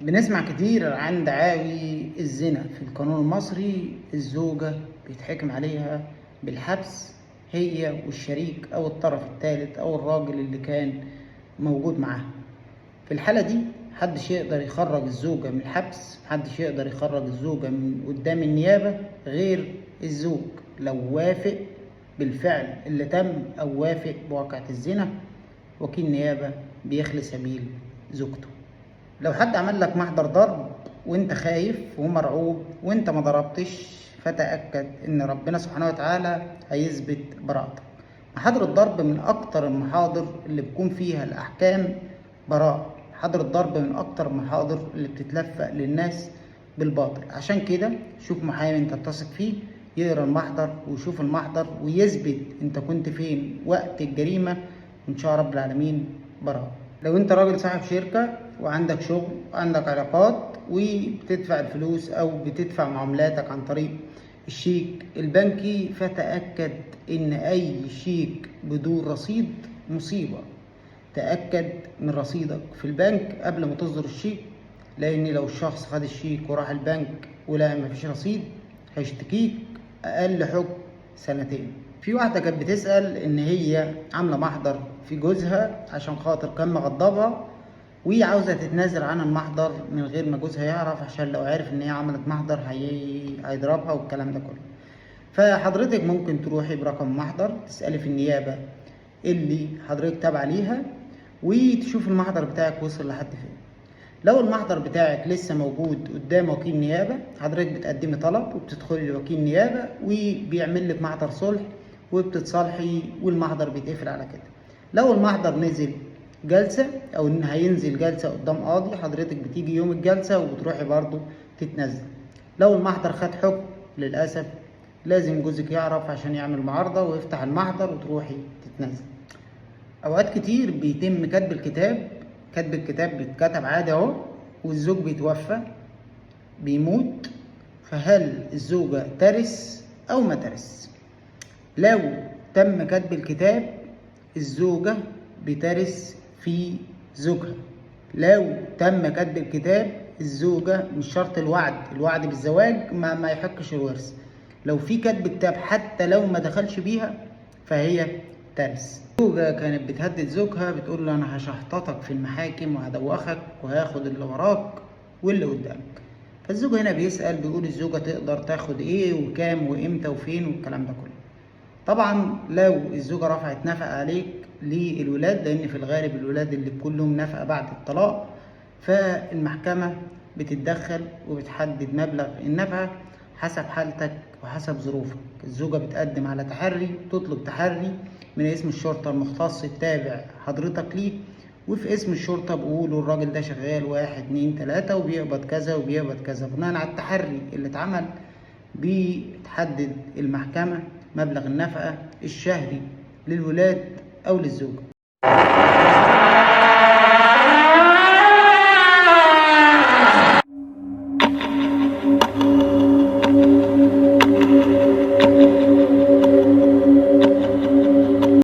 بنسمع كتير عن دعاوي الزنا في القانون المصري. الزوجة بيتحكم عليها بالحبس هي والشريك أو الطرف الثالث أو الراجل اللي كان موجود معاها. في الحالة دي محدش يقدر يخرج الزوجة من الحبس، محدش يقدر يخرج الزوجة من قدام النيابة غير الزوج لو وافق بالفعل اللي تم أو وافق بواقعة الزنا. وكيل نيابة بيخلي سبيل زوجته. لو حد عمل لك محضر ضرب وانت خايف ومرعوب وانت ما ضربتش، فتأكد ان ربنا سبحانه وتعالى هيثبت براءتك. محاضر الضرب من اكتر المحاضر اللي بيكون فيها الاحكام براءة. محاضر الضرب من اكتر المحاضر اللي بتتلفق للناس بالباطل. عشان كده شوف محامي انت بتثق فيه يقرا المحضر ويشوف المحضر ويثبت انت كنت فين وقت الجريمة، وان شاء رب العالمين براءة. لو انت راجل صاحب شركة وعندك شغل وعندك علاقات وبتدفع الفلوس او بتدفع معاملاتك عن طريق الشيك البنكي، فتأكد ان اي شيك بدون رصيد مصيبة. تأكد من رصيدك في البنك قبل ما تصدر الشيك، لان لو الشخص خد الشيك وراح البنك ولقى مفيش رصيد هيشتكيك اقل حكم 2 سنين. في واحدة كانت بتسأل ان هي عاملة محضر في جوزها عشان خاطر كان مغضبها، وعاوزة تتنازل عن المحضر من غير ما جوزها يعرف، عشان لو عرف ان هي عملت محضر هيضربها والكلام ده كله. فحضرتك ممكن تروحي برقم محضر تسألي في النيابة اللي حضرتك تابعة ليها وتشوف المحضر بتاعك وصل لحد فين. لو المحضر بتاعك لسه موجود قدام وكيل نيابة، حضرتك بتقدمي طلب وبتدخلي لوكيل نيابة وبيعمل لك محضر صلح وبتتصالحي والمحضر بيتقفل على كده. لو المحضر نزل جلسة أو إن هينزل جلسة قدام قاضي، حضرتك بتيجي يوم الجلسة وبتروحي برضه تتنزل. لو المحضر خد حكم، للأسف لازم جوزك يعرف عشان يعمل معارضة ويفتح المحضر وتروحي تتنزل. أوقات كتير بيتم كتب الكتاب، كتب الكتاب بيتكتب عادي أهو، والزوج بيتوفى بيموت، فهل الزوجة ترث أو ما ترث؟ لو تم كتب الكتاب الزوجة بترث في زوجها. لو تم كتب الكتاب الزوجة مش شرط الوعد، الوعد بالزواج ما يحقش الورث. لو في كتب كتاب حتى لو ما دخلش بيها فهي ترث. الزوجة كانت بتهدد زوجها، بتقول له أنا هشحططك في المحاكم وهدوخك وهاخد اللي وراك واللي قدامك. فالزوج هنا بيسأل، بيقول الزوجة تقدر تاخد إيه وكام وإمتى وفين والكلام ده كله. طبعا لو الزوجة رفعت نفقة عليك للولاد، لأن في الغالب الولاد اللي بيكون لهم نفقة بعد الطلاق، فالمحكمة بتتدخل وبتحدد مبلغ النفقة حسب حالتك وحسب ظروفك. الزوجة بتقدم على تحري، تطلب تحري من اسم الشرطة المختص التابع حضرتك ليه، وفي اسم الشرطة بيقولوا الراجل ده شغال 1 2 3 وبيقبض كذا وبيقبض كذا. بناء على التحري اللي اتعمل بتحدد المحكمة مبلغ النفقة الشهري للولاد أو للزوجة.